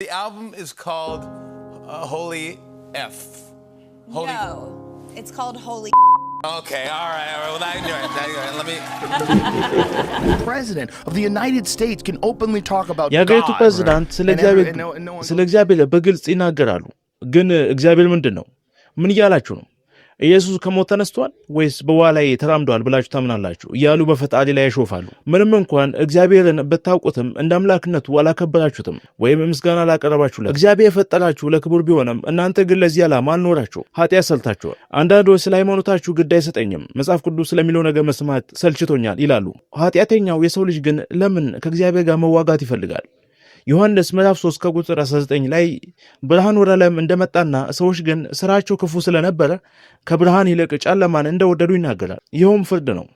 The album is called Holy F. Holy. No, it's called Holy. Okay, all right, all right. Well, all right, let me. President of the United States can openly talk about የሀገሪቱ God, ፕሬዝዳንት ስለ እግዚአብሔር በግልጽ ይናገራሉ። ግን እግዚአብሔር ምንድን ነው? ምን እያላችሁ ነው? ኢየሱስ ከሞት ተነስቷል ወይስ በውሃ ላይ ተራምዷል ብላችሁ ታምናላችሁ? እያሉ በፈጣሪ ላይ ያሾፋሉ። ምንም እንኳን እግዚአብሔርን ብታውቁትም እንደ አምላክነቱ አላከበራችሁትም ወይም ምስጋና አላቀረባችሁለት። እግዚአብሔር የፈጠራችሁ ለክብር ቢሆንም እናንተ ግን ለዚህ ዓላማ አልኖራችሁ፣ ኃጢአት ሰርታችኋል። አንዳንዶች ስለ ሃይማኖታችሁ ግድ አይሰጠኝም፣ መጽሐፍ ቅዱስ ስለሚለው ነገር መስማት ሰልችቶኛል ይላሉ። ኃጢአተኛው የሰው ልጅ ግን ለምን ከእግዚአብሔር ጋር መዋጋት ይፈልጋል? ዮሐንስ ምዕራፍ 3 ከቁጥር 19 ላይ ብርሃን ወደ ዓለም እንደመጣና ሰዎች ግን ስራቸው ክፉ ስለነበረ ከብርሃን ይልቅ ጨለማን እንደወደዱ ይናገራል። ይኸውም ፍርድ ነው።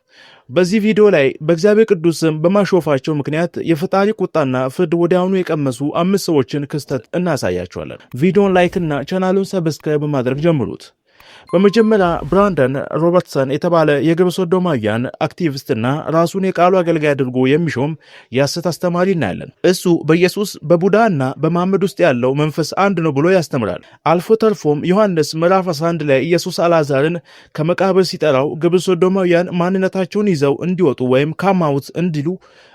በዚህ ቪዲዮ ላይ በእግዚአብሔር ቅዱስ ስም በማሾፋቸው ምክንያት የፈጣሪ ቁጣና ፍርድ ወዲያውኑ የቀመሱ አምስት ሰዎችን ክስተት እናሳያችኋለን። ቪዲዮን like እና ቻናሉን subscribe በማድረግ ጀምሩት። በመጀመሪያ ብራንደን ሮበርትሰን የተባለ የግብረ ሰዶማውያን አክቲቪስትና ራሱን የቃሉ አገልጋይ አድርጎ የሚሾም የሐሰት አስተማሪ እናያለን። እሱ በኢየሱስ፣ በቡዳና በመሐመድ ውስጥ ያለው መንፈስ አንድ ነው ብሎ ያስተምራል። አልፎ ተርፎም ዮሐንስ ምዕራፍ 11 ላይ ኢየሱስ አልዓዛርን ከመቃብር ሲጠራው ግብረ ሰዶማውያን ማንነታቸውን ይዘው እንዲወጡ ወይም come out እንዲሉ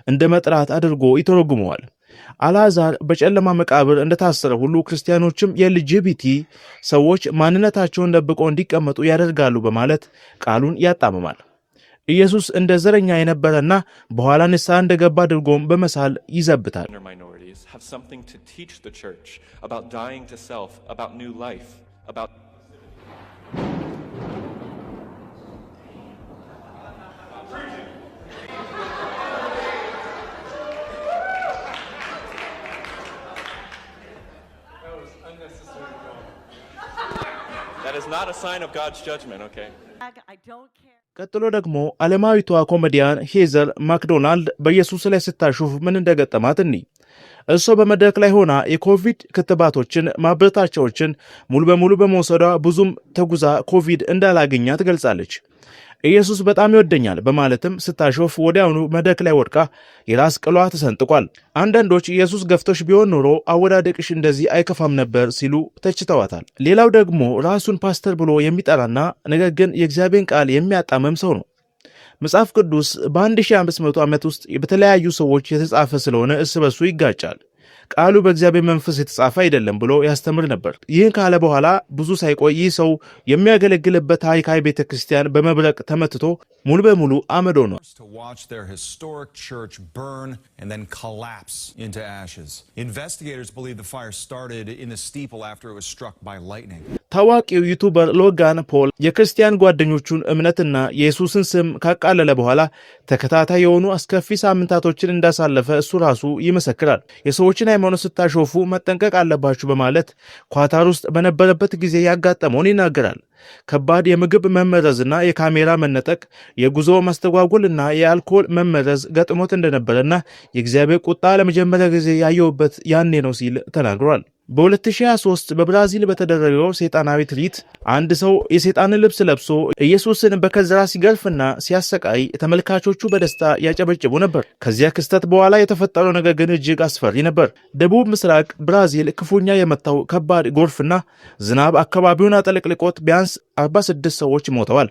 እንደ መጥራት አድርጎ ይተረጉመዋል። አልዓዛር በጨለማ መቃብር እንደታሰረ ሁሉ ክርስቲያኖችም የ LGBT ሰዎች ማንነታቸውን ደብቀው እንዲቀመጡ ያደርጋሉ በማለት ቃሉን ያጣምማል። ኢየሱስ እንደ ዘረኛ የነበረና በኋላ ንስሐ እንደገባ አድርጎም በመሳል ይዘብታል። Minorities have something to teach the church about dying to self, about new life, about That is not a sign of God's judgment, okay? I don't care. ቀጥሎ ደግሞ ዓለማዊቷ ኮሜዲያን ሄዘር ማክዶናልድ በኢየሱስ ላይ ስታሾፍ ምን እንደገጠማት እኒ እሷ በመድረክ ላይ ሆና የኮቪድ ክትባቶችን ማበረታቻዎችን ሙሉ በሙሉ በመውሰዷ ብዙም ተጉዛ ኮቪድ እንዳላገኛት ገልጻለች። ኢየሱስ በጣም ይወደኛል በማለትም ስታሾፍ ወዲያውኑ መድረክ ላይ ወድቃ የራስ ቅሏ ተሰንጥቋል። አንዳንዶች ኢየሱስ ገፍቶሽ ቢሆን ኖሮ አወዳደቅሽ እንደዚህ አይከፋም ነበር ሲሉ ተችተዋታል። ሌላው ደግሞ ራሱን ፓስተር ብሎ የሚጠራና ነገር ግን የእግዚአብሔርን ቃል የሚያጣምም ሰው ነው። መጽሐፍ ቅዱስ በ1500 ዓመት ውስጥ በተለያዩ ሰዎች የተጻፈ ስለሆነ እርስ በርሱ ይጋጫል፣ ቃሉ በእግዚአብሔር መንፈስ የተጻፈ አይደለም ብሎ ያስተምር ነበር። ይህን ካለ በኋላ ብዙ ሳይቆይ ይህ ሰው የሚያገለግልበት ታሪካዊ ቤተ ክርስቲያን በመብረቅ ተመትቶ ሙሉ በሙሉ አመድ ሆኗል። to watch their historic church burn and then collapse into ashes. Investigators believe the fire started in the steeple after it was struck by lightning. ታዋቂው YouTuber ሎጋን ፖል የክርስቲያን ጓደኞቹን እምነትና የኢየሱስን ስም ካቃለለ በኋላ ተከታታይ የሆኑ አስከፊ ሳምንታቶችን እንዳሳለፈ እሱ ራሱ ይመሰክራል። የሰዎችን ሃይማኖት ስታሾፉ መጠንቀቅ አለባችሁ በማለት ኳታር ውስጥ በነበረበት ጊዜ ያጋጠመውን ይናገራል። ከባድ የምግብ መመረዝና የካሜራ መነጠቅ፣ የጉዞ መስተጓጎልና የአልኮል መመረዝ ገጥሞት እንደነበረና የእግዚአብሔር ቁጣ ለመጀመሪያ ጊዜ ያየሁበት ያኔ ነው ሲል ተናግሯል። በ2023 በብራዚል በተደረገው ሰይጣናዊ ትርኢት አንድ ሰው የሰይጣንን ልብስ ለብሶ ኢየሱስን በከዘራ ሲገርፍና ሲያሰቃይ ተመልካቾቹ በደስታ ያጨበጭቡ ነበር። ከዚያ ክስተት በኋላ የተፈጠረው ነገር ግን እጅግ አስፈሪ ነበር። ደቡብ ምስራቅ ብራዚል ክፉኛ የመታው ከባድ ጎርፍና ዝናብ አካባቢውን አጥለቅልቆት ቢያንስ 46 ሰዎች ሞተዋል።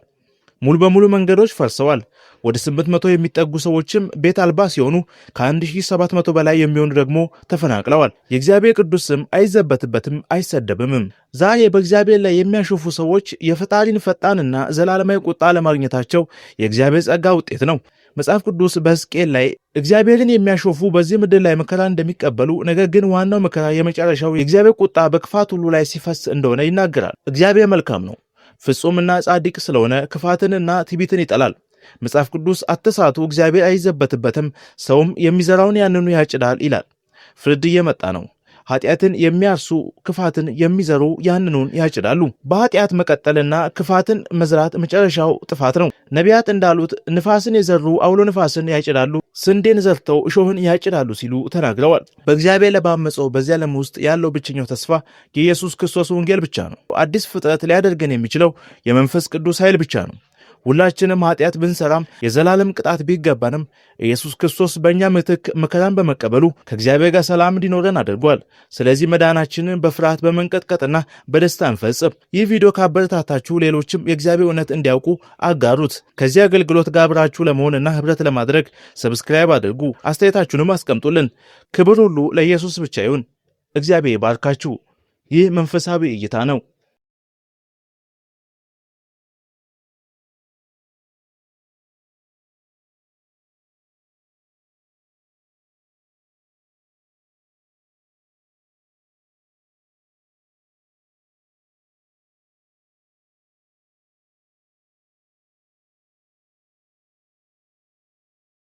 ሙሉ በሙሉ መንገዶች ፈርሰዋል። ወደ 800 የሚጠጉ ሰዎችም ቤት አልባ ሲሆኑ ከ1700 በላይ የሚሆኑ ደግሞ ተፈናቅለዋል። የእግዚአብሔር ቅዱስ ስም አይዘበትበትም፣ አይሰደብምም። ዛሬ በእግዚአብሔር ላይ የሚያሾፉ ሰዎች የፈጣሪን ፈጣንና ዘላለማዊ ቁጣ ለማግኘታቸው የእግዚአብሔር ጸጋ ውጤት ነው። መጽሐፍ ቅዱስ በሕዝቅኤል ላይ እግዚአብሔርን የሚያሾፉ በዚህ ምድር ላይ መከራ እንደሚቀበሉ፣ ነገር ግን ዋናው መከራ የመጨረሻው የእግዚአብሔር ቁጣ በክፋት ሁሉ ላይ ሲፈስ እንደሆነ ይናገራል። እግዚአብሔር መልካም ነው፣ ፍጹምና ጻድቅ ስለሆነ ክፋትንና ትዕቢትን ይጠላል። መጽሐፍ ቅዱስ አትሳቱ፣ እግዚአብሔር አይዘበትበትም፣ ሰውም የሚዘራውን ያንኑ ያጭዳል ይላል። ፍርድ እየመጣ ነው። ኃጢአትን የሚያርሱ፣ ክፋትን የሚዘሩ ያንኑን ያጭዳሉ። በኃጢአት መቀጠልና ክፋትን መዝራት መጨረሻው ጥፋት ነው። ነቢያት እንዳሉት ንፋስን የዘሩ አውሎ ንፋስን ያጭዳሉ፣ ስንዴን ዘርተው እሾህን ያጭዳሉ ሲሉ ተናግረዋል። በእግዚአብሔር ለባመፀው በዚህ ዓለም ውስጥ ያለው ብቸኛው ተስፋ የኢየሱስ ክርስቶስ ወንጌል ብቻ ነው። አዲስ ፍጥረት ሊያደርገን የሚችለው የመንፈስ ቅዱስ ኃይል ብቻ ነው። ሁላችንም ኃጢአት ብንሰራም የዘላለም ቅጣት ቢገባንም ኢየሱስ ክርስቶስ በእኛ ምትክ መከራን በመቀበሉ ከእግዚአብሔር ጋር ሰላም እንዲኖረን አድርጓል። ስለዚህ መዳናችንን በፍርሃት በመንቀጥቀጥና በደስታ እንፈጽም። ይህ ቪዲዮ ካበረታታችሁ ሌሎችም የእግዚአብሔር እውነት እንዲያውቁ አጋሩት። ከዚህ አገልግሎት ጋር አብራችሁ ለመሆንና ህብረት ለማድረግ subscribe አድርጉ። አስተያየታችሁንም አስቀምጡልን። ክብር ሁሉ ለኢየሱስ ብቻ ይሁን። እግዚአብሔር ይባርካችሁ። ይህ መንፈሳዊ እይታ ነው።